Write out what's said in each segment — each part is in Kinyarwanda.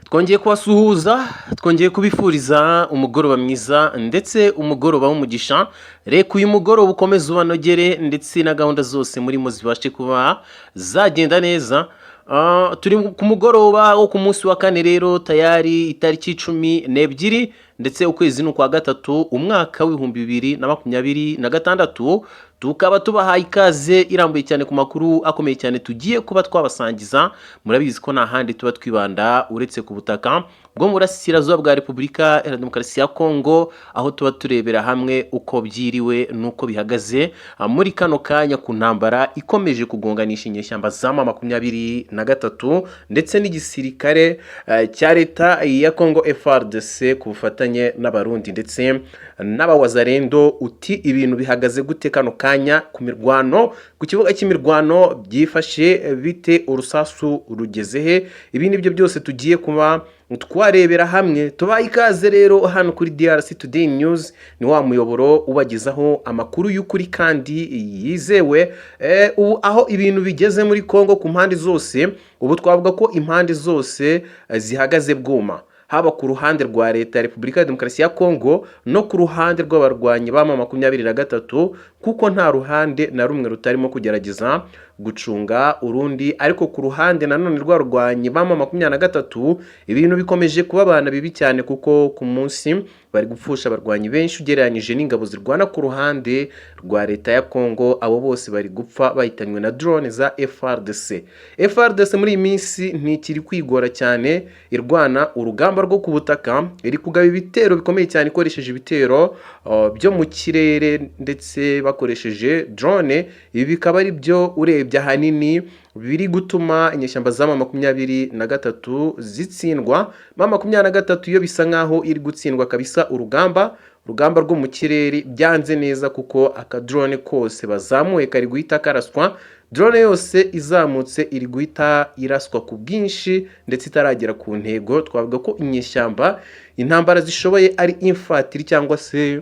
Twongeye kubasuhuza, twongeye kubifuriza umugoroba mwiza ndetse umugoroba w'umugisha. Reka uyu mugoroba ukomeze ubanogere ndetse na gahunda zose murimo zibashe kuba zagenda neza. Turi ku mugoroba wo ku munsi wa kane rero, tayari itariki 12 ndetse ukwezi ni ukwa gatatu, umwaka w'2026. Tukaba tubahaye ikaze irambuye cyane ku makuru akomeye cyane tugiye kuba twabasangiza. Murabizi ko nta handi tuba twibanda uretse ku butaka bwo mu burasirazuba bwa Repubulika Iharanira Demokarasi ya Kongo, aho tuba turebera hamwe uko byiriwe n'uko bihagaze muri kano kanya ku ntambara ikomeje kugonganisha inyeshyamba za M23 ndetse n'igisirikare cya leta ya Kongo FARDC ku bufatanye n'Abarundi ndetse n'Abawazarendo. Uti ibintu bihagaze gute kano kanya ku mirwano, ku kibuga cy'imirwano byifashe bite, urusasu rugeze he? Ibi ni byo byose tugiye kuba twarebera hamwe. Tubaye ikaze rero hano kuri DRC Today News, ni wa muyoboro ubagezaho amakuru y'ukuri kandi yizewe. Ubu aho ibintu bigeze muri Congo ku mpande zose, ubu twavuga ko impande zose zihagaze bwuma, haba ku ruhande rwa leta ya Repubulika ya Demokarasi ya Kongo no ku ruhande rw'abarwanyi ba M23, kuko nta ruhande na rumwe rutarimo kugerageza gucunga urundi. Ariko ku ruhande nanone rw'abarwanyi ba M23, ibintu bikomeje kubabana bibi cyane, kuko ku munsi bari gupfusha abarwanyi benshi ugereranyije n'ingabo zirwana ku ruhande rwa leta ya Kongo. Abo bose bari gupfa bahitanywe na drone za FARDC. FARDC muri iyi minsi ntikiri kwigora cyane irwana urugamba rwo ku butaka, iri kugaba ibitero bikomeye cyane ikoresheje ibitero byo mu kirere ndetse bakoresheje drone. Ibi bikaba ari byo urebye ahanini biri gutuma inyeshyamba za M23 zitsindwa. M23 yo bisa nkaho iri gutsindwa kabisa urugamba rwo mu kirere byanze neza, kuko akadrone kose bazamuye kari guhita karaswa. Drone yose izamutse iri guhita iraswa ku bwinshi ndetse itaragera ku ntego. Twavuga ko inyeshyamba intambara zishoboye ari infantry cyangwa se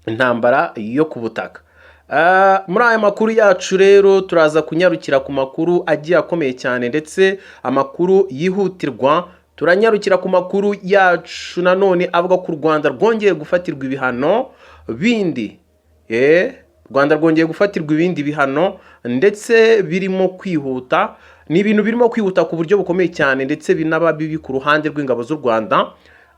intambara yo ku butaka. Muri aya makuru yacu rero turaza kunyarukira ku makuru agiye akomeye cyane ndetse amakuru yihutirwa. Turanyarukira ku makuru yacu nanone avuga ko u Rwanda rwongeye gufatirwa ibihano bindi. Rwanda rwongeye gufatirwa ibindi bihano ndetse birimo kwihuta. Ni ibintu birimo kwihuta ku buryo bukomeye cyane ndetse binaba bibi ku ruhande rw'ingabo z'u Rwanda.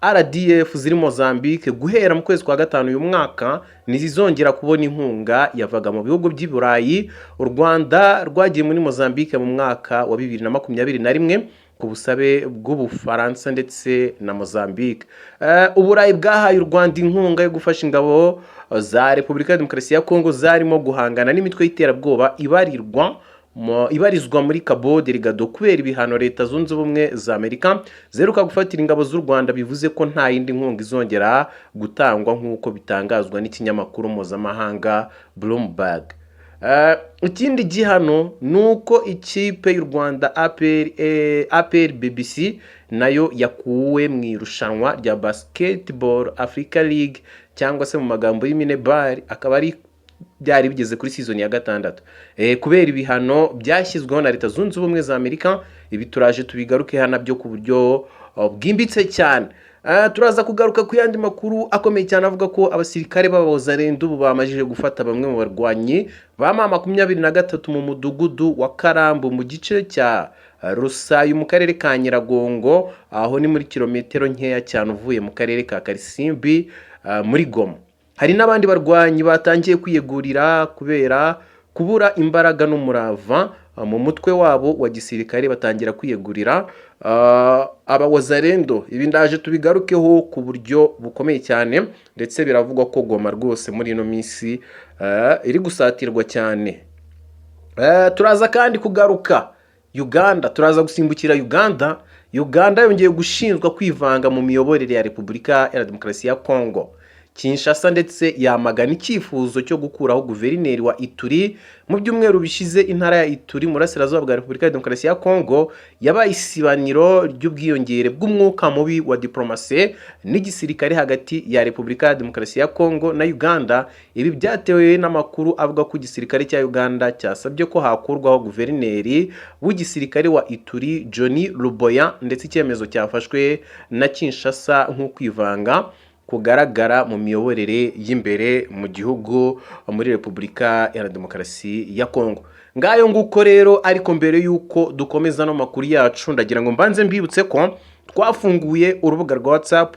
RDF ziri Mozambique guhera mu kwezi kwa gatanu uyu mwaka ntizizongera kubona inkunga yavaga mu bihugu by'i Burayi. U Rwanda rwagiye muri Mozambique mu mwaka wa 2021 ku busabe bw'Ubufaransa ndetse na Mozambique. Uburayi bwahaye u Rwanda inkunga yo gufasha ingabo za Repubulika ya Demokarasi ya Kongo zarimo guhangana n'imitwe y'iterabwoba ibarizwa muri Cabo Delgado. Kubera ibihano Leta Zunze Ubumwe za Amerika ziheruka gufatira ingabo z'u Rwanda, bivuze ko nta yindi nkunga izongera gutangwa, nk'uko bitangazwa n'ikinyamakuru mpuzamahanga Bloomberg. Ikindi gihano ni uko ikipe y'u Rwanda APR, APR BBC nayo yakuwe mu irushanwa rya Basketball Africa League, cyangwa se mu magambo y'impine BAL, akaba ari byari bigeze kuri season ya gatandatu, kubera ibihano byashyizweho na Leta Zunze Ubumwe za Amerika. Ibi turaje tubigaruke hano nabyo ku buryo bwimbitse cyane. Turaza kugaruka ku yandi makuru akomeye cyane avuga ko abasirikare b'Abawazarendo ubu bamajije gufata bamwe mu barwanyi ba M23 mu mudugudu wa Karambu mu gice cya Rusayu mu karere ka Nyiragongo. Aho ni muri kilometero nkeya cyane uvuye mu karere ka Karisimbi muri Goma. Hari n'abandi barwanyi batangiye kwiyegurira kubera kubura imbaraga n'umurava mu mutwe wabo wa gisirikare, batangira kwiyegurira Abawazarendo. Ibi ndaje tubigarukeho ku buryo bukomeye cyane, ndetse biravugwa ko Goma rwose muri ino minsi iri gusatirwa cyane. Turaza kandi kugaruka Uganda, turaza gusimbukira Uganda. Uganda yongeye gushinjwa kwivanga mu miyoborere ya Repubulika ya Demokarasi ya Kongo. Kinshasa ndetse yamagana icyifuzo cyo gukuraho guverineri wa Ituri. Mu byumweru bishize, intara ya Ituri mu burasirazuba bwa Repubulika ya Demokarasi ya Kongo yabaye isibaniro ry'ubwiyongere bw'umwuka mubi wa diplomasi n'igisirikare hagati ya Repubulika ya Demokarasi ya Kongo na Uganda. Ibi byatewe n'amakuru avuga ko igisirikare cya Uganda cyasabye ko hakurwaho guverineri w'igisirikare wa Ituri, Johnny Luboya, ndetse icyemezo cyafashwe na Kinshasa nk'ukwivanga kugaragara mu miyoborere y'imbere mu gihugu muri Repubulika ya Demokarasi ya Kongo. Ngayo nguko rero. Ariko mbere y'uko dukomeza ano makuru yacu, ndagira ngo mbanze mbibutse ko twafunguye urubuga rwa WhatsApp.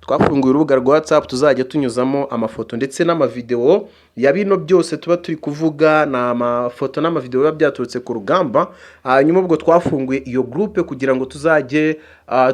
Twafunguye urubuga rwa WhatsApp tuzajya tunyuzamo amafoto ndetse n'amavideo ya bino byose tuba turi kuvuga. Ni amafoto n'amavideo biba byaturutse ku rugamba. Hanyuma ubwo twafunguye iyo groupe kugira ngo tuzajye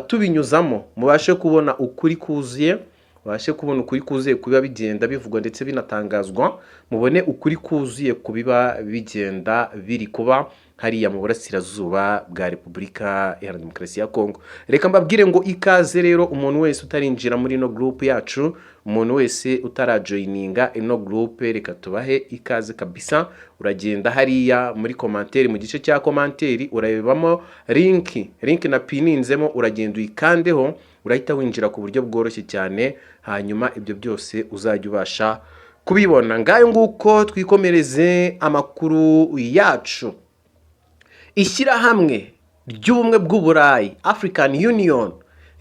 tubinyuzamo, mubashe kubona ukuri kuzuye, babashe kubona ukuri kuzuye ku biba bigenda bivugwa ndetse binatangazwa, mubone ukuri kuzuye ku biba bigenda biri kuba hariya mu burasirazuba bwa Repubulika Iharanira Demokarasi ya Kongo. Reka mbabwire ngo ikaze rero umuntu wese utarinjira muri ino groupe yacu, umuntu wese utarajoininga ino groupe, reka tubahe ikaze kabisa. Uragenda hariya muri commentaire, mu gice cya commentaire urebamo link, link na pininzemo, uragenda uyikandeho, urahita winjira ku buryo bworoshye cyane, hanyuma ibyo byose uzajya ubasha kubibona. Ngayo nguko, twikomereze amakuru yacu. Ishyirahamwe ry'Ubumwe bw'Uburayi, African Union,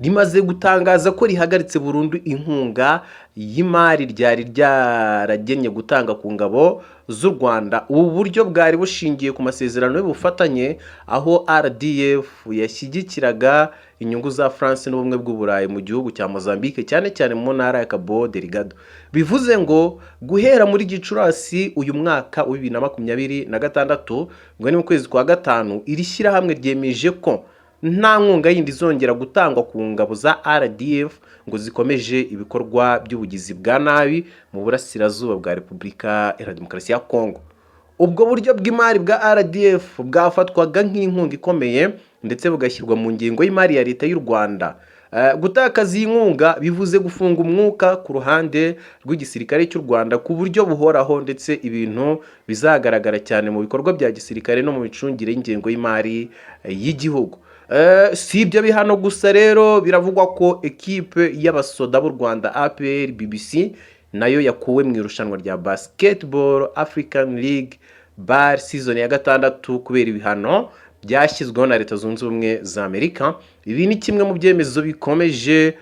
rimaze gutangaza ko rihagaritse burundu inkunga y'imari ryari ryaragennye gutanga ku ngabo z'u Rwanda. Ubu buryo bwari bushingiye ku masezerano y'ubufatanye, aho RDF yashyigikiraga inyungu za France n'Ubumwe bw'Uburayi mu gihugu cya Mozambique, cyane cyane mu ntara ya Cabo Delgado. Bivuze ngo guhera muri Gicurasi uyu mwaka wa 2026, ngo ni mu kwezi kwa gatanu, iri shyirahamwe ryemeje ko nta nkunga yindi izongera gutangwa ku ngabo za RDF ngo zikomeje ibikorwa by'ubugizi bwa nabi mu burasirazuba bwa Repubulika Iharanira Demokarasi ya Kongo. Ubwo buryo bw'imari bwa RDF bwafatwaga nk'inkunga ikomeye ndetse bugashyirwa mu ngengo y'imari ya Leta y'u Rwanda. Gutakaza iyi nkunga bivuze gufunga umwuka ku ruhande rw'igisirikare cy'u Rwanda ku buryo buhoraho, ndetse ibintu bizagaragara cyane mu bikorwa bya gisirikare no mu micungire y'ingengo y'imari y'igihugu. Si ibyo bihano gusa rero, biravugwa ko ekipe y'abasoda b'u Rwanda, APR BBC, nayo yakuwe mu irushanwa rya Basketball African League, BAL, season ya gatandatu kubera ibihano byashyizweho na Leta Zunze Ubumwe za Amerika. Ibi ni kimwe mu byemezo bikomeje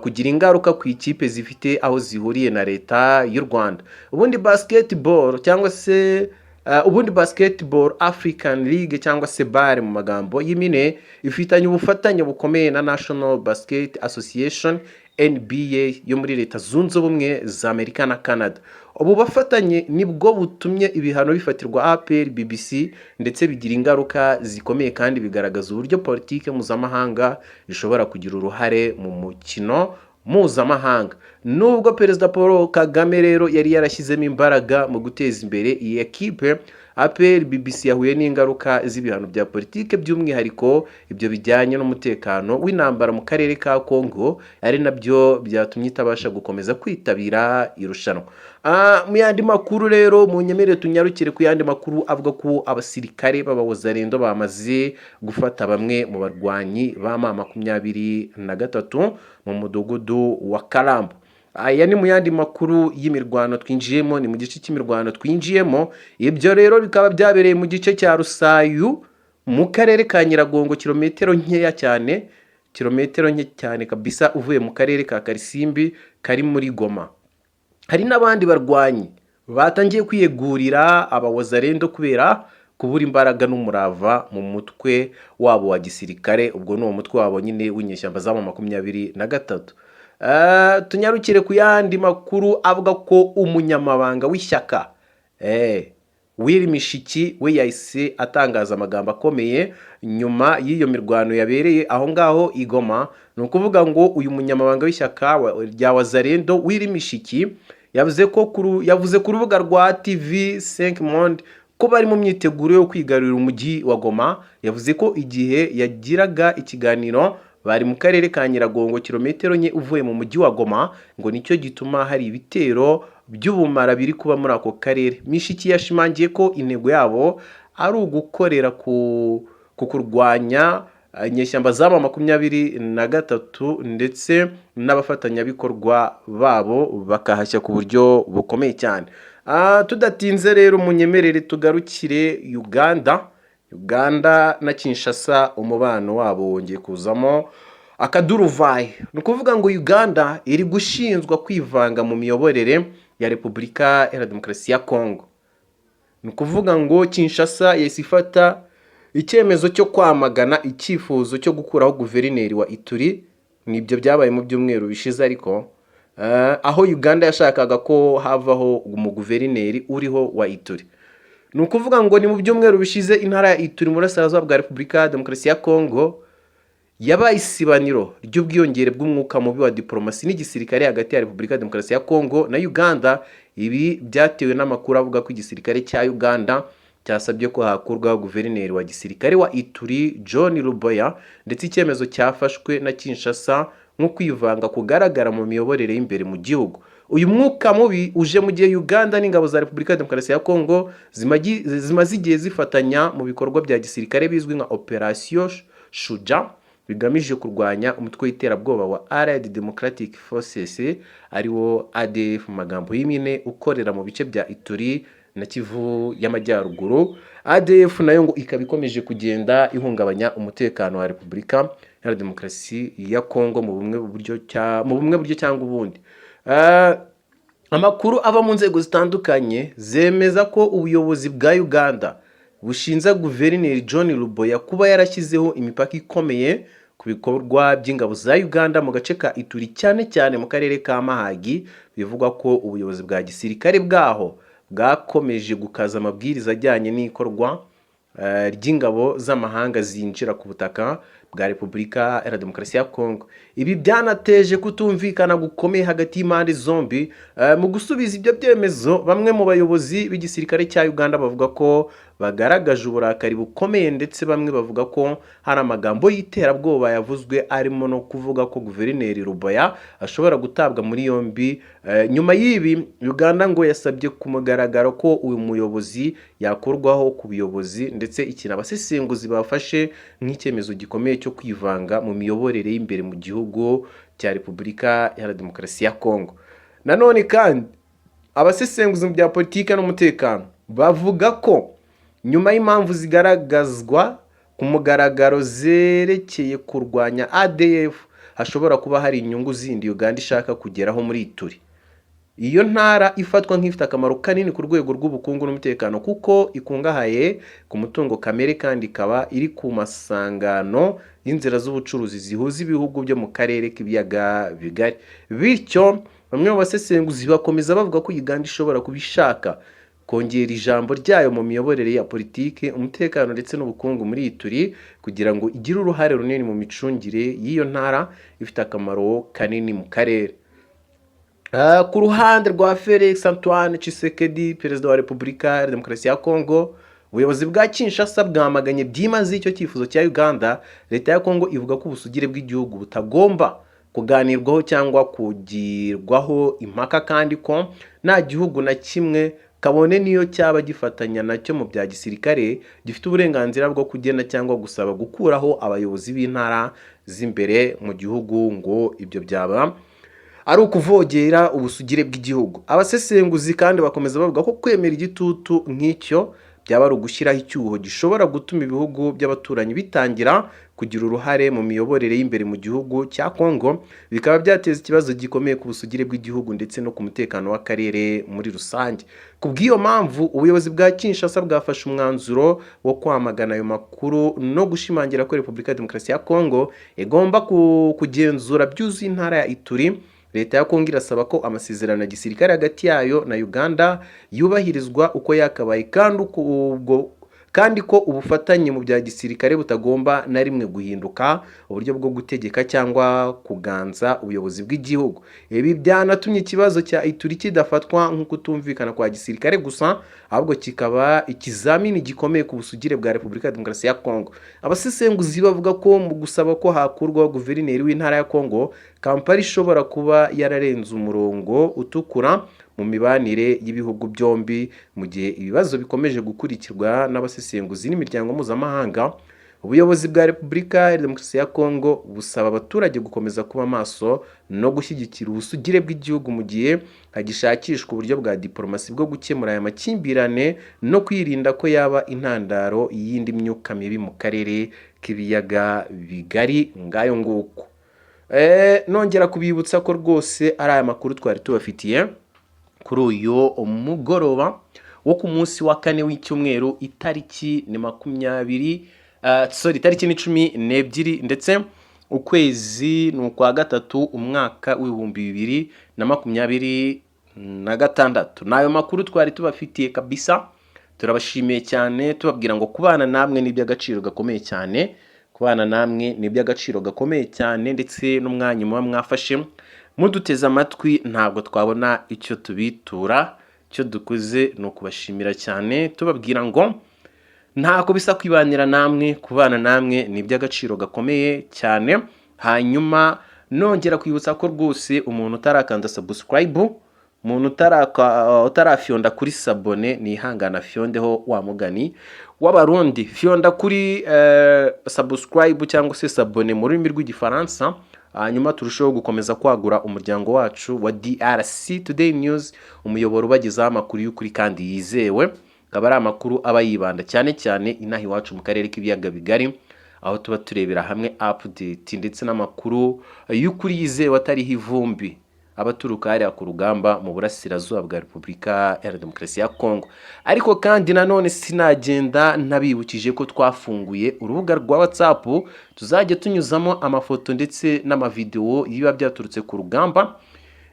kugira ingaruka ku ikipe zifite aho zihuriye na Leta y'u Rwanda. Ubundi basketball cyangwa se ubundi Basketball African League, cyangwa se BAL mu magambo y'impine, ifitanye ubufatanye bukomeye na National Basket Association, NBA, yo muri Leta Zunze Ubumwe za Amerika na Canada. Ubu bufatanye nibwo butumye ibihano bifatirwa APR BBC, ndetse bigira ingaruka zikomeye kandi bigaragaza uburyo politike mpuzamahanga ishobora kugira uruhare mu mukino mpuzamahanga. Nubwo Perezida Paul Kagame rero yari yarashyizemo imbaraga mu guteza imbere iyi ekipe, APR BBC yahuye n'ingaruka z'ibihano bya politike, by'umwihariko ibyo bijyanye n'umutekano w'intambara mu karere ka Congo, ari nabyo byatumye itabasha gukomeza kwitabira irushanwa. Mu yandi makuru rero, mu nyemerere tunyarukire ku yandi makuru avuga ko abasirikare b'abawazarendo bamaze gufata bamwe mu barwanyi ba M23 mu mudugudu wa Karambo. Aya ni mu yandi makuru y'imirwano twinjiyemo, ni mu gice cy'imirwano twinjiyemo. Ibyo rero bikaba byabereye mu gice cya Rusayu mu karere ka Nyiragongo, kilometero nkeya cyane, kilometero nke cyane kabisa uvuye mu karere ka Karisimbi kari muri Goma. Hari n'abandi barwanyi batangiye kwiyegurira abawazarendo kubera kubura imbaraga n'umurava mu mutwe wabo wa gisirikare. Ubwo ni uwo mutwe wabo nyine w'inyeshyamba za 23. Tunyarukire ku yandi makuru avuga ko umunyamabanga w'ishyaka Willy Mishiki we yahise atangaza amagambo akomeye nyuma y'iyo mirwano yabereye aho ngaho i Goma. Ni ukuvuga ngo uyu munyamabanga w'ishyaka rya Wazarendo, Willy Mishiki, yavuze ku rubuga rwa TV 5 Monde ko bari mu myiteguro yo kwigarurira umujyi wa Goma. Yavuze ko igihe yagiraga ikiganiro Bari mu karere ka Nyiragongo, kilometero 4 uvuye mu mujyi wa Goma. Ngo nicyo gituma hari ibitero by'ubumara biri kuba muri ako karere. Mishiki yashimangiye ko intego yabo ari ugukorera ku kurwanya inyeshyamba za M23 ndetse n'abafatanyabikorwa babo, bakahashya ku buryo bukomeye cyane. Tudatinze rero, munyemerere tugarukire Uganda. Uganda na Kinshasa, umubano wabo wongeye kuzamo akaduruvayi. Ni ukuvuga ngo Uganda iri gushinjwa kwivanga mu miyoborere ya Repubulika Iharanira Demokarasi ya Kongo. Ni ukuvuga ngo Kinshasa yahise ifata icyemezo cyo kwamagana icyifuzo cyo gukuraho guverineri wa Ituri. Nibyo byabaye mu byumweru bishize, ariko aho Uganda yashakaga ko havaho umuguverineri uriho wa Ituri. Ni ukuvuga ngo ni mu byumweru bishize, intara ya Ituri mu burasirazuba bwa Repubulika ya Demokarasi ya Kongo yabaye isibaniro ry'ubwiyongere bw'umwuka mubi wa diporomasi n'igisirikare hagati ya Repubulika ya Demokarasi ya Kongo na Uganda. Ibi byatewe n'amakuru avuga ko igisirikare cya Uganda cyasabye ko hakurwaho guverineri wa gisirikare wa Ituri, John Rubaya, ndetse icyemezo cyafashwe na Kinshasa nko kwivanga kugaragara mu miyoborere y'imbere mu gihugu. Uyu mwuka mubi uje mu gihe Uganda n'ingabo za Repubulika ya Demokarasi ya Kongo zimaze igihe zifatanya mu bikorwa bya gisirikare bizwi nka Operation Shuja, bigamije kurwanya umutwe w'iterabwoba wa Allied Democratic Forces, ariwo ADF mu magambo y'impine, ukorera mu bice bya Ituri na Kivu y'Amajyaruguru. ADF nayo ngo ikaba ikomeje kugenda ihungabanya umutekano wa Repubulika Iharanira Demokarasi ya Kongo mu bumwe buryo cyangwa ubundi. Amakuru ava mu nzego zitandukanye zemeza ko ubuyobozi bwa Uganda bushinja guverineri John Rubaya kuba yarashyizeho imipaka ikomeye ku bikorwa by'ingabo za Uganda mu gace ka Ituri, cyane cyane mu karere ka Mahagi. Bivugwa ko ubuyobozi bwa gisirikare bwaho bwakomeje gukaza amabwiriza ajyanye n'ikorwa ry'ingabo z'amahanga zinjira ku butaka bwa Repubulika Iharanira Demokarasi ya Kongo. Ibi byanateje kutumvikana gukomeye hagati y'impande zombi. Mu gusubiza ibyo byemezo, bamwe mu bayobozi b'igisirikare cya Uganda bavuga ko bagaragaje uburakari bukomeye, ndetse bamwe bavuga ko hari amagambo y'iterabwoba yavuzwe, arimo no kuvuga ko guverineri Rubaya ashobora gutabwa muri yombi. Nyuma y'ibi, Uganda ngo yasabye ku mugaragaro ko uyu muyobozi yakurwaho ku buyobozi, ndetse ikintu abasesenguzi bafashe nk'icyemezo gikomeye cyo kwivanga mu miyoborere y'imbere mu gihugu cya Repubulika Iharanira Demokarasi ya Kongo. Nanone kandi, abasesenguzi mu bya politiki n'umutekano bavuga ko nyuma y'impamvu zigaragazwa ku mugaragaro zerekeye kurwanya ADF, hashobora kuba hari inyungu zindi Uganda ishaka kugeraho muri Ituri. Iyo ntara ifatwa nk'ifite akamaro kanini ku rwego rw'ubukungu n'umutekano, kuko ikungahaye ku mutungo kamere kandi ikaba iri ku masangano y'inzira z'ubucuruzi zihuza ibihugu byo mu karere k'Ibiyaga Bigari. Bityo bamwe mu basesenguzi bakomeza bavuga ko Uganda ishobora kuba ishaka kongera ijambo ryayo mu miyoborere ya politiki, umutekano ndetse n'ubukungu muri Ituri, kugira ngo igire uruhare runini mu micungire y'iyo ntara ifite akamaro kanini mu karere. Ku ruhande rwa Felix Antoine Tshisekedi, perezida wa Repubulika ya Demokarasi ya Kongo, ubuyobozi bwa Kinshasa bwamaganye byimazeyo icyo cyifuzo cya Uganda. Leta ya Kongo ivuga ko ubusugire bw'igihugu butagomba kuganirwaho cyangwa kugirwaho impaka, kandi ko nta gihugu na kimwe, kabone n'iyo cyaba gifatanya nacyo mu bya gisirikare, gifite uburenganzira bwo kugena cyangwa gusaba gukuraho abayobozi b'intara z'imbere mu gihugu. Ngo ibyo byaba ari ukuvogera ubusugire bw'igihugu. Abasesenguzi kandi bakomeza bavuga ko kwemera igitutu nk'icyo byaba ari ugushyiraho icyuho gishobora gutuma ibihugu by'abaturanyi bitangira kugira uruhare mu miyoborere y'imbere mu gihugu cya Kongo, bikaba byateza ikibazo gikomeye ku busugire bw'igihugu ndetse no ku mutekano w'akarere muri rusange. Ku bw'iyo mpamvu, ubuyobozi bwa Kinshasa bwafashe umwanzuro wo kwamagana ayo makuru no gushimangira ko Repubulika ya Demokarasi ya Kongo igomba kugenzura byuzuye intara ya Ituri. Leta ya Kongo irasaba ko amasezerano ya gisirikare hagati yayo na Uganda yubahirizwa uko yakabaye, kandi ubwo kandi Kandi ko ubufatanye mu bya gisirikare butagomba na rimwe guhinduka uburyo bwo gutegeka cyangwa kuganza ubuyobozi bw'igihugu. Ibi byanatumye ikibazo cya Ituri kidafatwa nk'ukutumvikana kwa gisirikare gusa, ahubwo kikaba ikizamini gikomeye ku busugire bwa Repubulika ya Demokarasi ya Kongo. Abasesenguzi bavuga ko mu gusaba ko hakurwaho guverineri w'intara ya Kongo, Kampala ishobora kuba yararenze umurongo utukura mu mibanire y'ibihugu byombi. Mu gihe ibibazo bikomeje gukurikirwa n'abasesenguzi n'imiryango mpuzamahanga, ubuyobozi bwa Repubulika ya Demokarasi ya Kongo busaba abaturage gukomeza kuba maso no gushyigikira ubusugire bw'igihugu, mu gihe hagishakishwa uburyo bwa diporomasi bwo gukemura aya makimbirane no kwirinda ko yaba intandaro y'indi myuka mibi mu karere k'Ibiyaga Bigari. Ngayo nguko. Nongera kubibutsa ko rwose ari aya makuru twari tubafitiye kuri uyu mugoroba wo ku munsi wa kane w'icyumweru. Itariki ni 20, sorry, itariki ni 12, ndetse ukwezi ni ukwa gatatu, umwaka w'2026. Ni ayo makuru twari tubafitiye kabisa. Turabashimiye cyane, tubabwira ngo kubana namwe ni iby'agaciro gakomeye cyane. Kubana namwe ni iby'agaciro gakomeye cyane, ndetse n'umwanya muba mwafashe muduteze amatwi, ntabwo twabona icyo tubitura. Icyo dukoze ni ukubashimira cyane, tubabwira ngo ntako bisa kwibanira namwe, kubana namwe ni iby'agaciro gakomeye cyane. Hanyuma nongera kwibutsa ko rwose umuntu utarakanda subscribe, umuntu utarafyonda kuri s'abonner, nihangana fyondeho. Wa mugani w'Abarundi, fyonda kuri subscribe cyangwa se s'abonner mu rurimi rw'Igifaransa, hanyuma turusheho gukomeza kwagura umuryango wacu wa DRC Today News, umuyoboro ubagezaho amakuru y'ukuri kandi yizewe, akaba ari amakuru aba yibanda cyane cyane inaha iwacu mu karere k'Ibiyaga Bigari, aho tuba turebera hamwe update ndetse n'amakuru y'ukuri yizewe atariho ivumbi, aba aturuka hariya ku rugamba mu burasirazuba bwa Repubulika Iharanira Demokarasi ya Kongo. Ariko kandi nanone sinagenda ntabibukije ko twafunguye urubuga rwa WhatsApp tuzajya tunyuzamo amafoto ndetse n'amavidewo biba byaturutse ku rugamba.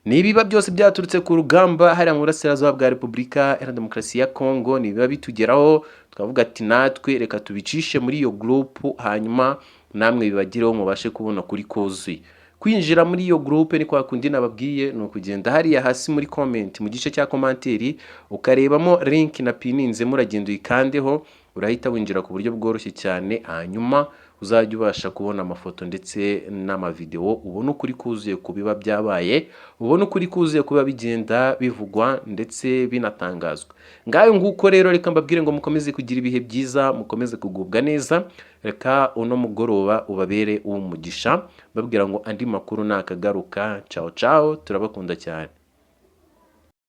Ni ibiba byose byaturutse ku rugamba hariya mu burasirazuba bwa Repubulika Iharanira Demokarasi ya Kongo, ni ibiba bitugeraho tukavuga ati natwe reka tubicishe muri iyo groupe, hanyuma namwe bibagireho, mubashe kubona kuri kuzuye. Kwinjira muri iyo groupe ni kwa kundi nababwiye, ni ukugenda hariya hasi muri comment, mu gice cya commentaire, ukarebamo link na pininzemo, uragenda uyikandeho, urahita winjira ku buryo bworoshye cyane, hanyuma uzajya ubasha kubona amafoto ndetse n'amavidewo, ubone ukuri kuzuye ku biba byabaye, ubone ukuri kuzuye kuba bigenda bivugwa ndetse binatangazwa. Ngayo nguko rero, reka mbabwire ngo mukomeze kugira ibihe byiza, mukomeze kugubwa neza. Reka uno mugoroba ubabere uw'umugisha. Mbabwira ngo andi makuru nakagaruka. Ciao ciao, turabakunda cyane.